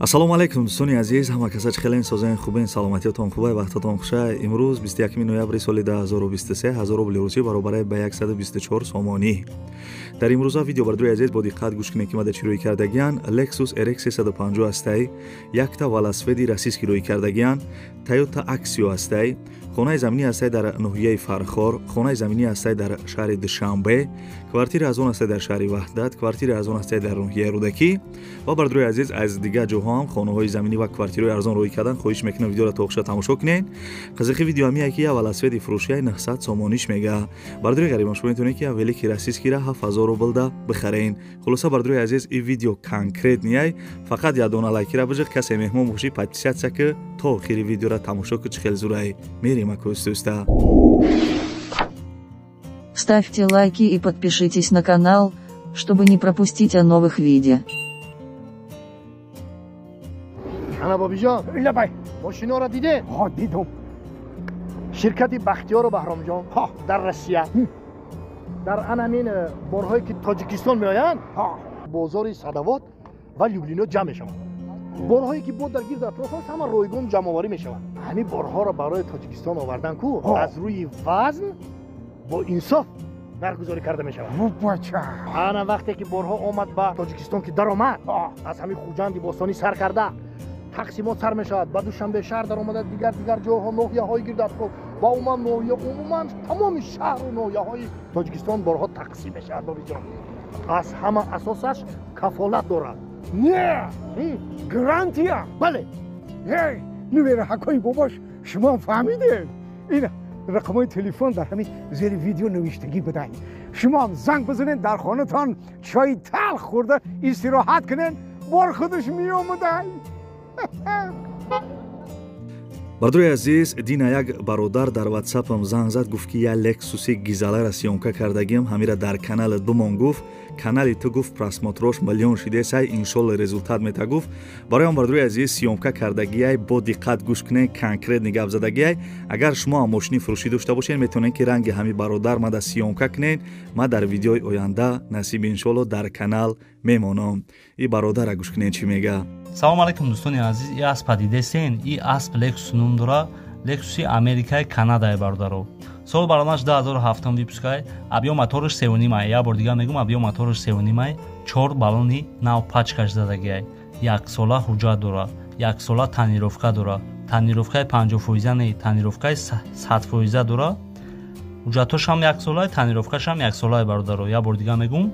Ассалому алайкум дӯстони азиз, ҳама каса чӣ хелен, созен, хубен, саломатиятон хубай, вақтатон хуша. Имрӯз 21 ноябри соли 2023, 1000 рубли русӣ баробаре ба 124 сомонӣ. Дар имрӯза видео бардори азиз бо диққат гӯш кунед, ки ма дар чӣ рӯй кардагиян. Lexus RX 350 ҳастай, якта велосипеди российский рӯй кардагиян, Toyota Axio ҳастай, хонаи заминӣ ҳастай дар ноҳияи Фархор, хонаи заминӣ ҳастай дар шаҳри Душанбе, квартираи арзон ҳастай дар шаҳри Ваҳдат, квартираи арзон ҳастай дар ноҳияи Рӯдакӣ ва бардори азиз аз дигар ҷоҳо ҳам хонаҳои заминӣ ва квартираҳои арзон рӯй кардан. Хоҳиш мекунам видеоро то охиша тамошо кунед. Қызиқи видео ҳамие ки я велосипеди фурӯшияи 900 сомониш мега. Бардори ғарибон, шумо метавонед ки я велики российскийра 7000 рублда бихарен. Хулоса бардори азиз, ин видео конкретный, фақат як дона лайкира бижиқ, касе меҳмон бошӣ подписаться ки то охири видеоро тамошо ки чӣ хел зурай. Мерем акӯстуста. Ставьте лайки и подпишитесь на канал, чтобы не пропустить о новых видео. Ана бобиҷон, лабай, мошиноро дидед? Ҳа, дидум. Ширкати Бахтиёру Баҳромҷон ҳа дар Россия дар анамин борҳое ки Тоҷикистон меоянд, ҳа бозори Садовод ва Люблино ҷамъ мешаванд. Борҳое ки бо дар гирд атроф аст, ҳама ройгон ҷамъоварӣ мешаванд. Ҳамин борҳоро барои Тоҷикистон овардан ку аз рӯи вазн бо инсоф нархгузорӣ карда мешавад. Бача, ана вақте ки борҳо омад ба Тоҷикистон, ки даромад, аз ҳамин Хуҷанди бостонӣ сар карда тақсимот сар мешавад, ба Душанбе шаҳр даромада, дигар дигар ҷойҳо, ноҳияҳои гирд атроф ва умуман ноҳия, умуман тамоми шаҳру ноҳияҳои Тоҷикистон борҳо тақсим мешавад. Бобиҷон, аз ҳама асосаш кафолат дорад. Не, гарантия. Бале. Эй, нувераҳакҳои бобош, шумо фаҳмидед? Ин рақамҳои телефон дар ҳамин зери видео навиштагӣ будай. Шумоам занг бизанед, дар хонатон чойи талх хӯрда истироҳат кунед, бор худаш меомадай. Бардори азиз, дина як бародар дар ватсапам занг зад, гуфт ки я лексуси гизалара съёмка кардагиам, ҳамира дар каналат бимон, гуфт канали ту, гуфт просмотрош миллион шидесай, иншолла результат мета, гуфт. Барои он бардори азиз съёмка кардагиай, бо диққат гӯш кунед, конкретный гап задагиай. Агар шумо ҳам мошини фурӯшӣ дошта бошед, метавонед ки ранги ҳами бародар мада съёмка кунед, ма дар видеои оянда насиб иншолло дар канал мемонам. И бародара гӯш кунед чӣ мега. Салом алейкум дӯстони азиз, и аспа дидесен, и асп Лексус ном дора, Лексуси Америкаи Канадаи бародаро. Сол баромадаш 2007 выпускай, объём мотораш 3.5, як бор дигар мегӯм, объём мотораш 3.5, 4 баллони нав пачкаш задагиай. Яксола ҳуҷҷат дора, яксола тонировка дора, тонировкаи 50% не, тонировкаи 100% дора. Ҳуҷҷатошам яксолай, тонировкашам яксолай бародаро. Як бор дигар мегӯм,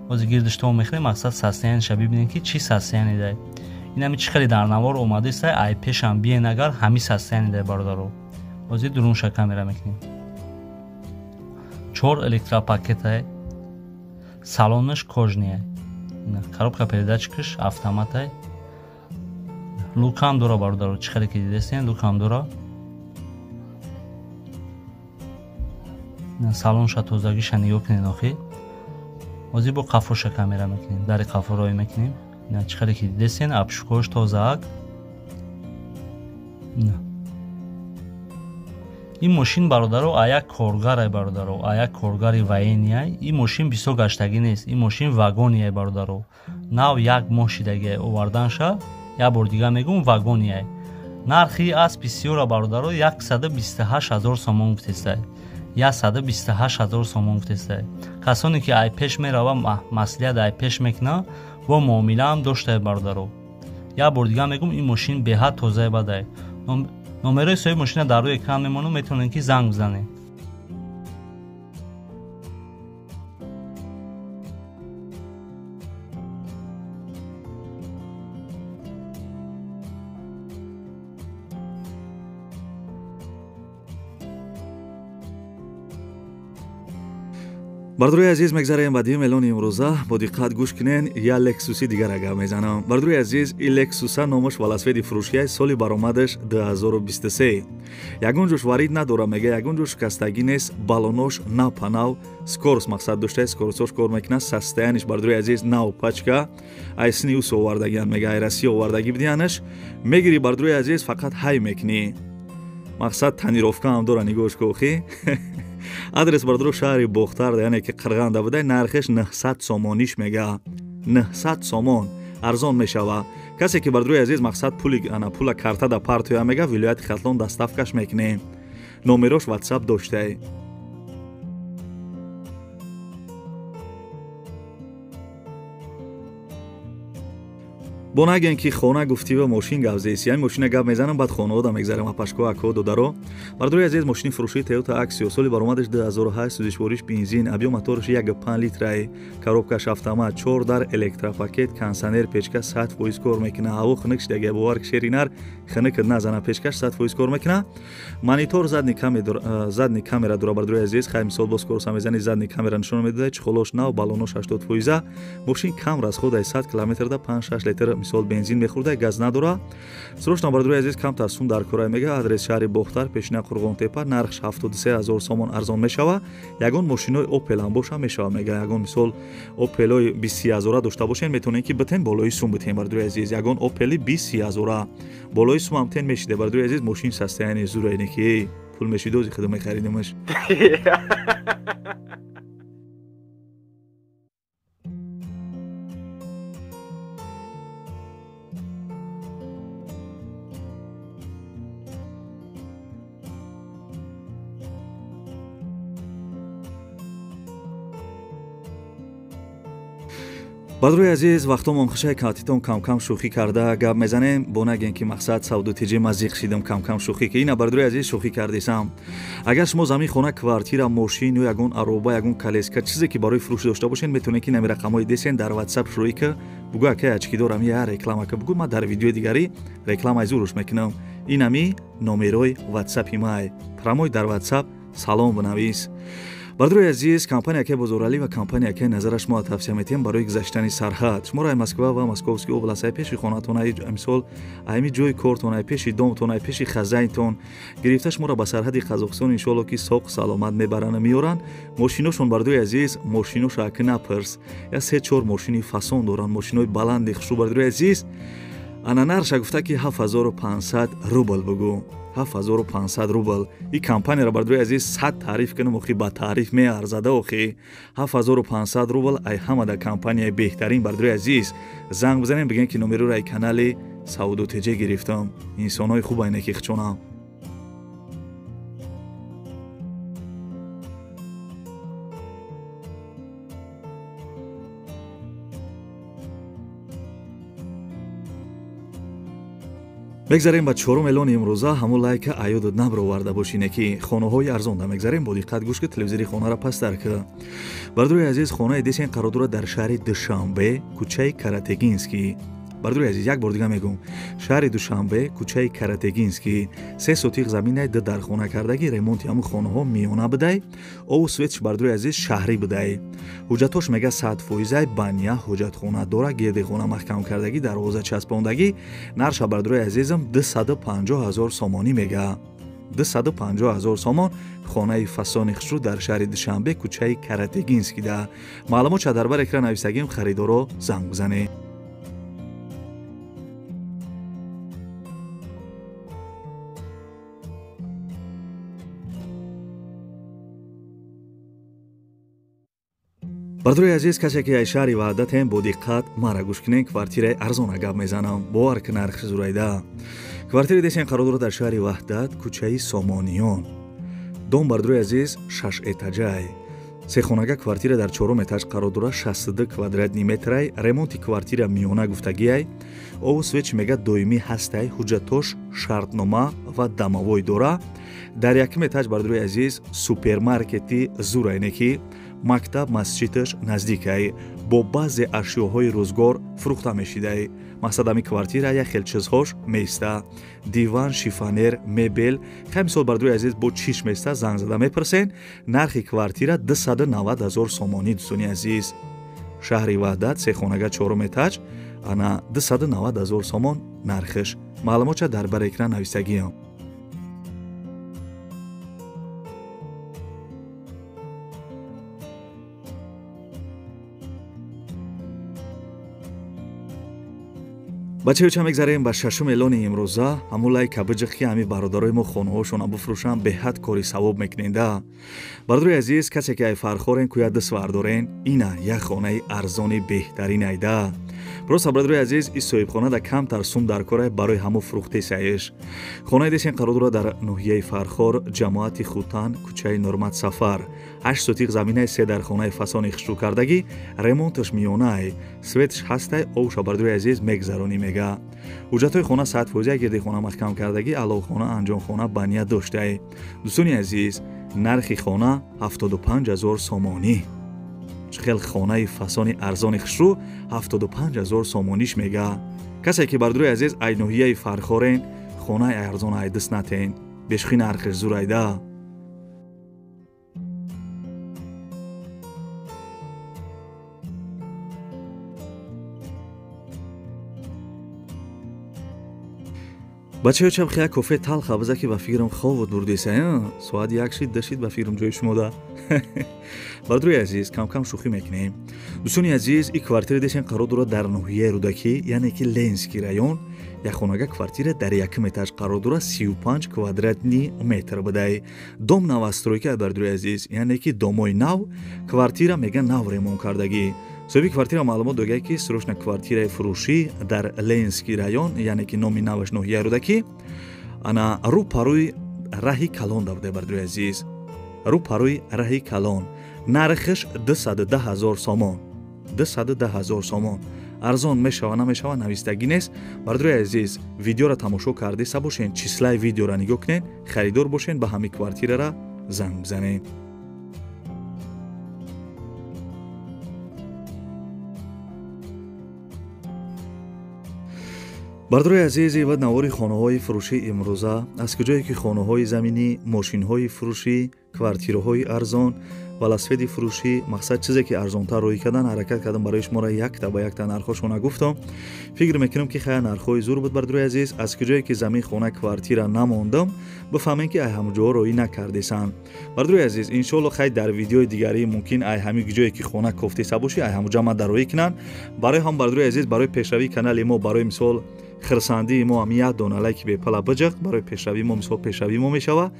ҳозир гирдиштон мехӯрем, мақсад состояниеша бибинем ки чӣ состояние дай. Инами чӣ хеле дар навор омадеста, ай пешам биен агар ҳами состояние дай бародаро. Ҳозир дурунша камера мекунем. 4 электропакетай, салонаш кожный, коробка передачкаш автоматай, люкам дора бародаро, чӣ хеле ки дидестен, люкам дора. Салонша тозагиша нигоҳ кунед охи. Ҳозир бо қафоша камера мекунем, дари қафо рой мекунем. Чӣ хеле ки дидестен, обшукош тозаак. Ин мошин бародаро аяк коргарай бародаро, аяк коргари военияй. Ин мошин бисёр гаштагӣ нест, ин мошин вагонияй бародаро. Нав як моҳ шидагиай оварданша, як бор дигар мегӯм, вагонияй. Нархи аспи сиёра бародаро 128 000 сомон гуфтестай. 128 000 сомон гуфтестай. Касоне ки ай пеш мерава, маслиҳат ай пеш мекуна, бо муомилаам доштае бародаро. Як бор дигар мегӯм, ин мошин беҳад тозае бадай. Номерои соҳиби мошина дар рӯи экран мемонам, метавонед ки занг бизанед. Бардори азиз, мегзарем ба дуюм эълони имрӯза. Бо диққат гӯш кунен, я лексуси дигар агар мезанам. Бардори азиз, и лексуса номаш велосипеди фурӯшияй, соли баромадаш 2023. Ягон ҷош варид надора, мега, ягон ҷош шикастагӣ нест, баллонош напанав, скорость мақсад доштае, скоростьош кор мекунад, состояниеш бардори азиз нав пачка, ай снюс овардагиан, мега, ай Россия овардагӣ бидиянаш. Мегири бардори азиз, фақат ҳай мекунӣ. Мақсад тонировка ҳам дора, нигоҳш кӯхи. Адрес бардоро шаҳри Бохтар, яъне ки Қирғанда буда, нархеш 900 сомониш мега. 900 сомон арзон мешава. Касе ки бардорои азиз мақсад пули ана пула карта да партоя мега, вилояти Хатлон доставкаш мекунем. Номерош WhatsApp доштай. Бо наген ки хона гуфтива мошин гап зеси. Ами мошина гап мезанам, баъд хонаода мегзарам, апашко, ако, додаро. Бардорои азиз, мошини фурӯшии Toyota Axio соли баромадаш 2008, сӯзишвориш бензин, объём мотораш 1,5 литрай, коробкаш автомат, 4 дар электропакет, кондиционер, печка 100% кор мекуна. Ҳаво хунук шидаги, бовар ки шеринар хунук назана, печкаш 100% кор мекуна. Монитор задний камера дора, бардорои азиз. Хай мисол боз корса мезани, задний камера нишон медиҳад, чехолош нав, баллонош 80%. Мошин кам расходай, 100 километрда 5-6 литр мисол бензин мехӯрда, газ надора. Срочно бардорои азиз камтар сум дар кора мега. Адрес шаҳри Бохтар, пешина Қурғонтепа, нархш 73000 сомон, арзон мешава. Ягон мошинои Opel ҳам боша мешава мега. Ягон мисол Opel-ои 20000 дошта бошен, метавонед ки битен болои сум битен, бардорои азиз. Ягон Opel-и 20000 болои сум ҳам тен мешиде, бардорои азиз. Мошин состояние зура, ки пул мешидози худо мехаридимаш. Бардорои азиз, вақтомон хушай, катитон кам-кам шӯхӣ карда гап мезанем. Бо наген ки мақсад савду тиҷи ма зиқ шидам, кам-кам шӯхӣ ки ина, бардорои азиз, шӯхӣ кардисам. Агар шумо замин, хона, квартира, мошин ё ягон ароба, ягон колеска, чизе ки барои фурӯш дошта бошед, метавонед ки нами рақамҳои десен дар WhatsApp шӯрӯӣ ки бугӯ, акай ачки дорам, я реклама ки бугӯ, ман дар видеои дигарӣ рекламаи зуруш мекунам. Инами номерои WhatsApp-и май. Прямой дар WhatsApp салом бинавис. Бардорои азиз, компания ке Бозоралӣ ва компания ке назараш мо тавсия метиҳем барои гузаштани сарҳад. Шуморо ай Москва ва Московский област, ай пеши хонатон, ай мисол айми ҷои кортон, ай пеши домтон, ай пеши хазайнтон гирифта шуморо ба сарҳади Қазоқистон иншоалло ки соқ саломат мебаранд, меоранд. Мошиношон, бардорои азиз, мошинош аки напирс. Я 3-4 мошини фасон доранд, мошинои баланди хушрӯ, бардорои азиз. Ана нарша гуфта ки 7500 рубл бугӯ. 7500 рубл. И компанияро, бардорои азиз, 100 таъриф кунам, охи ба таъриф меарзада охи. 7500 рубл ай ҳамада компанияи беҳтарин, бардорои азиз. Занг бизанем, бигем ки номероро ай канали Савдо ТЖ гирифтам. Инсонҳои хуб айне ки хчонам. Мегзарем ба чорум эълони имрӯза. Ҳамун лайка аёдат набароварда бошине ки хонаҳои арзонда мегзарем. Бо диққат гӯш ки, телевизори хонаро пасттар ки. Бардорои азиз, хонаи десен қарор дорад дар шаҳри Душанбе, кӯчаи Каратегинский. Бардорои азиз, як бор дига мегӯм, шаҳри Душанбе, кӯчаи Каратегинский, 3 сотиқ заминай, 2 дар хона кардагӣ, ремонти ҳамун хонаҳо миёна будай, обу светш, бардорои азиз, шаҳрӣ будай. Ҳуҷҷатош мега 100%, баня, ҳуҷҷатхона дора, гирди хона маҳкам кардагӣ, дарвоза часпондагӣ. Нарша, бардорои азизам, 250 000 сомонӣ мега. 250 000 сомон хонаи фасони хушрӯ дар шаҳри Душанбе, кӯчаи Каратегинский да. Маълумот ша дар бар экран нависагим, харидоро занг бизанед. Бардорои азиз, касе ки ай шаҳри Ваҳдатем, бо диққат мара гӯш кунед, квартираи арзона гап мезанам. Бовар ки нархи зурайда. Квартираи десен қарор дорад дар шаҳри Ваҳдат, кӯчаи Сомониён. Дом, бардорои азиз, 6 этажай. Сехонага квартира дар чорум этаж қарор дорад, 62 квадратный метрай, ремонти квартира миёна гуфтагиай, обу свет мега доимӣ ҳастай, ҳуҷҷатош шартнома ва домовой дора. Дар якум этаж, бардорои азиз, супермаркети зурайне ки мактаб, масҷидаш наздикай, бо баъзе ашёҳои рӯзгор фурӯхта мешидай. Мақсад ами квартира як хел чизҳош меиста: диван, шифоньер, мебел. Хай мисол, бардорои азиз, бо чиш меиста, занг зада мепурсен. Нархи квартира 290 000 сомонӣ, дӯстони азиз. Шаҳри Ваҳдат, сехонага, чорум этаж, ана 290 000 сомон нархиш. Маълумотша дар бар экран нависагиам. Бачаюча мегзарем ба шашум эълони имрӯза. Ҳамун лайка биҷиқ ки ҳами бародарои мо хонаҳошона бифурӯшанд, беҳад кори савоб мекуненда. Бародарои азиз, касе ки ай Фархорен, кӯя дисвар дорен, ина як хонаи арзони беҳтарин айда. Просто бародарои азиз, ин соҳибхона да камтар сум дар кора барои ҳамо фурӯхтесаеш. Хонаи десен қарор дорад дар ноҳияи Фархор, ҷамоати Хутан, кӯчаи Нурмат Сафар. 8 сотиқ заминаи се дар хонаи фасони хушрӯ кардагӣ, ремонташ миёнаай, светш ҳастай, овша бародарои азиз мегзаронӣ мега. Ҳуҷҷатҳои хона 100% гирди хона маҳкам кардагӣ, аловхона, анҷомхона ба ният доштаи. Дӯстони азиз, нархи хона 75 000 сомонӣ. Чӣ хел хонаи фасони арзони хушрӯ 75 000 сомониш мега. Касе ки бародарои азиз ай ноҳияи Фархорен, хонаи арзон ай даст натен, бешухи нархиш зур айда. Бачаё чаб хия кофе талха биза ки ба фикрам ховот бурдеса, соат як шид дашид ба фикрам ҷои шумо да. Бародарои азиз, кам-кам шӯхӣ мекунем. Дӯстони азиз, ин квартира десен қарор дорад дар ноҳияи Рӯдакӣ, яъне ки Ленский район. Як хонага квартира дар якум этаж қарор дорад, 35 квадратный метр будай. Дом новостройка, бародарои азиз, яъне ки домои нав, квартира мега нав ремонт кардагӣ. Соҳиби квартира маълумот догад, ки срочно квартираи фурӯшӣ дар Ленский район, яъне ки номи наваш ноҳияи Рӯдакӣ, ана рӯ парӯи раҳи калон да будай, бародарои азиз. Рӯ парӯи раҳи калон. Нархаш 210 000 сомон. 210 000 сомон. Арзон мешава намешава навистагӣ нест. Бародарои азиз, видеоро тамошо кардеса бошен, числаи видеоро нигоҳ кунед, харидор бошен, ба ҳамин квартирара занг бизанед. Бародарои азиз, ва навори хонаҳои фурӯшӣ имрӯза аз куҷое ки хонаҳои заминӣ, мошинҳои фурӯшӣ, квартираҳои арзон, велосипеди фурӯшӣ, мақсад чизе ки арзонтар рӯй кардан, ҳаракат кардам барои шуморо якта ба якта нархҳошона гуфтам. Фикр мекунам ки хая нархҳои зур буд, бародарои азиз. Аз куҷое ки замин, хона, квартира намондам, бифаҳмем ки ай ҳамҷоҳо роӣ накардесанд. Бародарои азиз, иншоалло хай дар видеои дигарӣ мумкин ай ҳамин ҷое ки хона кофтеса бошӣ, ай ҳамуҷа ма дароӣ кунанд. Барои ҳам бародарои азиз, барои пешравии канали мо, барои мисол хирсандии мо ҳам як дона лайки бепала биҷиқ, барои пешравии мо мисол пешравии мо мешава.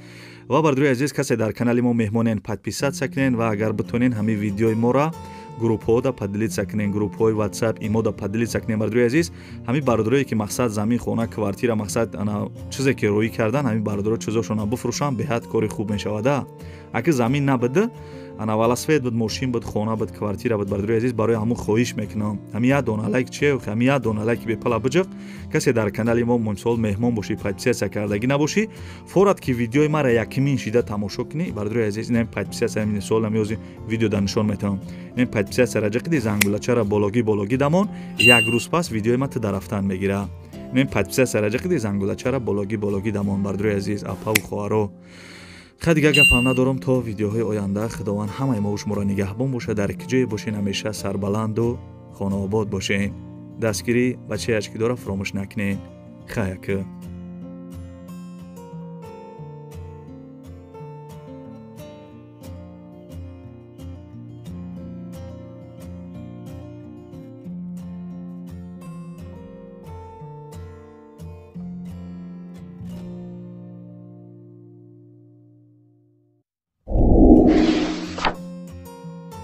Ва бародарои азиз, касе дар канали мо меҳмонен, подписаться кунен ва агар битонен ҳамин видеои моро группҳода поделиться кунен, группҳои WhatsApp имода поделиться кунен. Бародарои азиз, ҳамин бародарое ки мақсад замин, хона, квартира, мақсад ана чизе ки роӣ кардан, ҳамин бародаро чизошона бифурӯшанд, беҳад кори хуб мешавада. Аки замин набуда, ана велосипед буд, мошин буд, хона буд, квартира буд, бародарои азиз, барои ҳамун хоҳиш мекунам, ҳамин як дона лайк чие, ҳамин як дона лайки бепала биҷиқ. Касе дар канали мо мисол меҳмон бошӣ, подписаться кардагӣ набошӣ, форат ки видеои мара якумин шида тамошо кунӣ, бародарои азиз, инам подписаться, ҳамин сол ҳамин видео дар нишон метавам. Инам подписаться раҷиқиди зангулачара бологӣ бологӣ дамон, як рӯз пас видеои ма ту дарафтан мегира. Инам подписаться раҷиқиди зангулачара бологӣ бологӣ дамон, бародарои азиз, апаву хоҳаро. Хай дигар гапам надорам то видеоҳои оянда. Худованд ҳамаи мо шуморо нигаҳбон бошад, дар ки ҷое бошен ҳамеша сарбаланду хонаобод бошен. Дастгирӣ бачаи ачкидора фаромӯш накунед. Хай ака.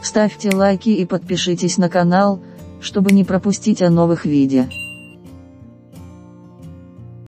Ставьте лайки и подпишитесь на канал, чтобы не пропустить о новых видео.